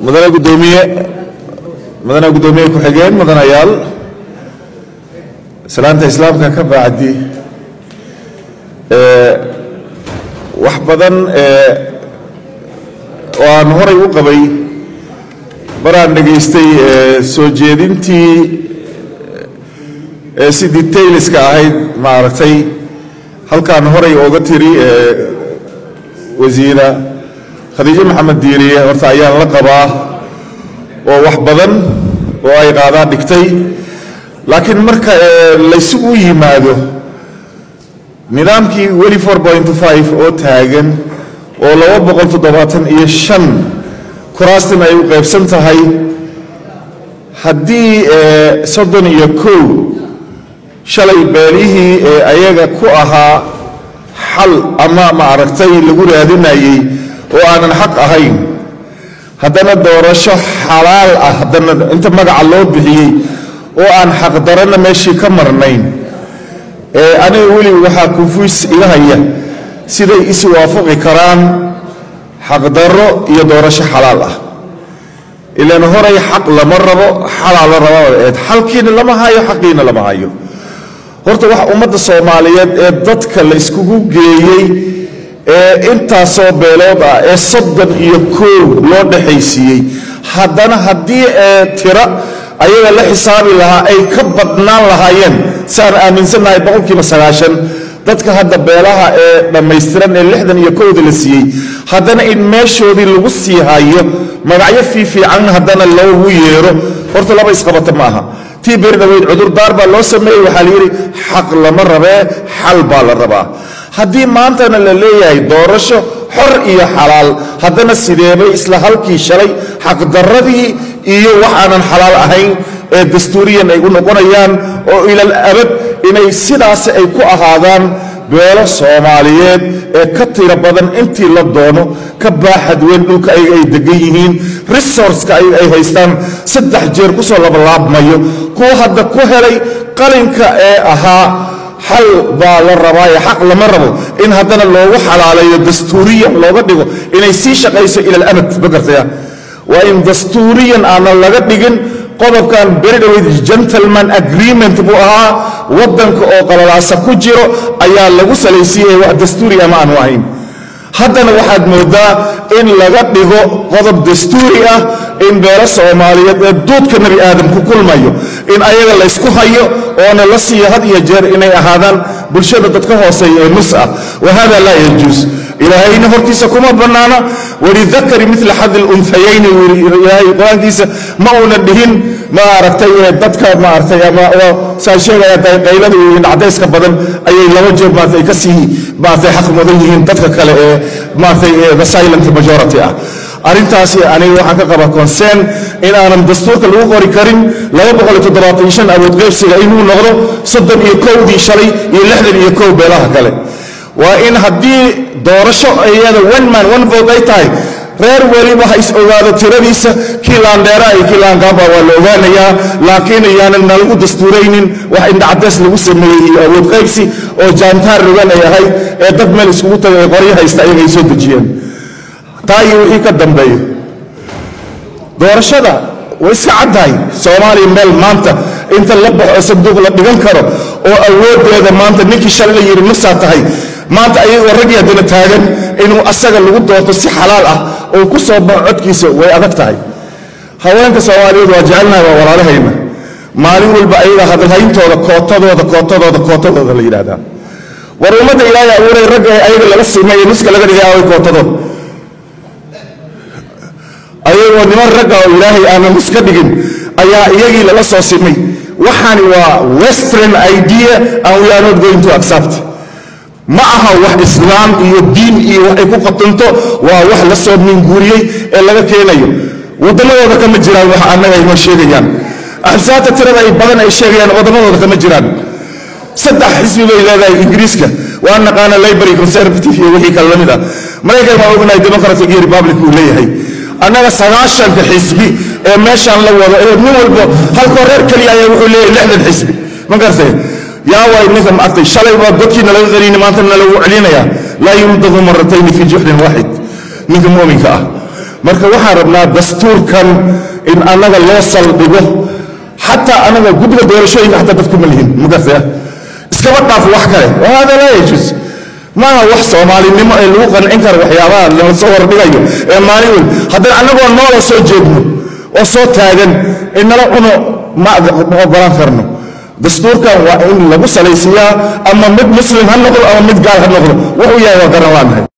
Mudane guddoomiye, mudane guddoomiye ku-xigeen, mudanayaal, salaanta Islaamka ka bacdi, wax badan oo aan horay u qabay maraan dhegaystay soo jeedintii si detailska ahayd, maaragtay, halkaan horay ooga tiri wasiira Khadiijo Maxamed Diiriye, horta ayaan la qabaa oo wax badan oo ay qaadaan dhigtay. Laakiin marka laysugu yimaado nidaamkii weli 4.5 oo taagan oo 275 kuraastan ay u qaybsan tahay, haddii 31 shalay beelihii ee ayaga ku ahaa xal ama, maaragtay, lagu raadinayey oo aanan xaq ahayn, haddana doorasho xalaal ah, haddana inta magaca loo bixiyey oo aan xaqdarana meeshii ka marnayn, aniga weli waxaa confuse iga haya siday is waafaqi karaan xaqdarro iyo doorasho xalaal ah. Ilaan horay xaq lama rabo, xalaa la rabaa eed. Xalkiina lama hayo, xaqiina lama hayo. Horta waxa ummadda Soomaaliyeed ee dadka la iskugu geeyey ee intaasoo beelood ah ee 31 loo dhexaysiiyey, haddana haddii ee tira ayaga la xisaabi lahaa ay ka badnaan lahaayeen, saan aaminsannahay 90% dadka hadda beelaha ee dhammaystiran ee 61da la siiyey, haddana in meeshoodii lagu sii hayo, magacyo fiifiican haddana loogu yeero, horta laba isqabata ma aha. Tii beri dhaweyd cudurdaar baa loo sameeyey. Waxaa la yidhi xaq lama rabee, xal baa la rabaa. Haddii maantana la leeyahay doorasho xor iyo xalaal, haddana sideebay isla halkii shalay xaqdarradii iyo wax aanan xalaal ahayn ee dastuuriyan ay u noqonayaan oo ilal abad inay sidaasi ay ku ahaadaan beelo Soomaaliyeed ee ka tiro badan intii la doono, ka baaxad weyn dhulka ayaga ay degan yihiin, resourceka ayaga ay haystaan saddex jeer kusoo labalaabmayo, kuwa hadda ku helay qalinka ee ahaa xal baa la rabaa ee xaq lama rabo, in haddana loogu xalaaleeyo, dastuuriyan looga dhigo inay sii shaqayso ila alabad? Ma gartaya? Waa in dastuuriyan aanan laga dhigin. Qodobkan beri dhaweyd gentleman agreement buu ahaa, waddanka oo qalalaasa ku jiro ayaa lagu salaysiiyey, wax dastuuri ama aanu ahayn. Haddana waxaad moodaa in laga dhigo qodob dastuuri ah in beelo Soomaaliyeed ee duudka Nebi Aadam ku kulmayo in ayaga laysku hayo oona la siiyo had iyo jeer inay ahaadaan bulshada dadka hooseeya ee nus ah. Wa hada laa yajuus, Ilaahayna hortiisa kuma bannaana. Walidakari mila xadi lunhayayni, Ilaahay qur-aankiisa ma uuna dhihin, ma aragtay, dadka, maaragtay, ama saa sheegaya qaylada iyo cadayska badan ayay laba jeer, maaragtay, ay ka sii, maaragtay, xaq mudan yihiin dadka kale ee, maaragtay, the silent majority ah. Arrintaasi aniga waxaan ka qabaa concern in aanan dastuurka lagu qori karin 275 awood qaybsiga inuu noqdo 31dii shalay iyo 61 beelaha kale. Waa in haddii doorasho iyada one man one vote ay tahay, reer weliba ha is ogaado tiradiisa, kii laandheera iyo kii laangaaba waa la ogaanayaa. Laakiin iyaanan nalagu dastuuraynin wax indhacadays lagu sameeyey iyo awood qaybsi oo jaantaar rogan ay ahayd ee dad meel iskugu tagay ee qoryo haysta ayaga ay soo dejiyeen. Taa iyo wixii ka dambeeyo, doorashada way iska caddahay. Soomaaliya meel maanta inta la baxo oo sanduuq la dhigan karo oo awooddeeda maanta ninkii shalay la yidhi nusaa tahay, maanta ayagoo raggii haddana taagan inuu asaga lagu doorto si xalaal ah oo ku soo baxo codkiisa, way adag tahay. Haweenka Soomaaliyeed waa jecelnahay, waa walaalahayna. Maalin walba ayaga hadalhayntooda kootadooda, kootadooda, kootadooda la yidhahdaa. War ummadda Ilaahay abuuray, ragga ayaga laga simay ee nuska laga dhigay, aaway kootadooda? Ayagoo niman ragga oo Ilaahay aanan nus ka dhigin ayaa iyagii lala soo simay. Waxaani waa western idea and we are not going to accept. Ma aha wax Islaam iyo diin iyo wax ay ku qatanto, waa wax la soo minguuriyey ee laga keenayo waddamadooda. Kama jiraan wax annaga ay noo sheegayaan. Axsaabta tirada ay badan ay sheegayaan waddamadooda kama jiraan. Saddex xisbi bay leedahay Ingiriiska, waa naqaana, Labour iyo Conservative iyo wixii kale lamid ah. Maraykan waa ognahay, Democratic iyo Republic uu leeyahay. Annaga 90ka xisbi ee meeshaan la wado ee nin walbo halkoo reer keliya ayaa wuxuu leeyahay 60 xisbi, ma garatay? Yaa waay ninka maartay shalay baa godkiina laga qaniini, maantana lagu celinayaa? Laa yuldagu maratayni fi juxrin waaxid ninka mu'minka ah. Marka waxaan rabnaa dastuurkan in annaga loo saldhigo, xataa anaga guddiga doorashooyinka xataa dadku ma lihin, magartaya, iskaba dhaaf wax kale. Wahada laa yajuus, maaha wax soomaalinimo ee lagu qancin karo waxyaabaha lala soo hordhigayo ee maalin weyn haddana annagoo noola soo jeedno oo soo taagan in nala cuno ma ogolaan karno. Dastuurkan waa in lagu salaysiiyaa, ama mid muslim ha noqdo ama mid gaal ha noqdo, wuxuu yahay waa garan laanahay.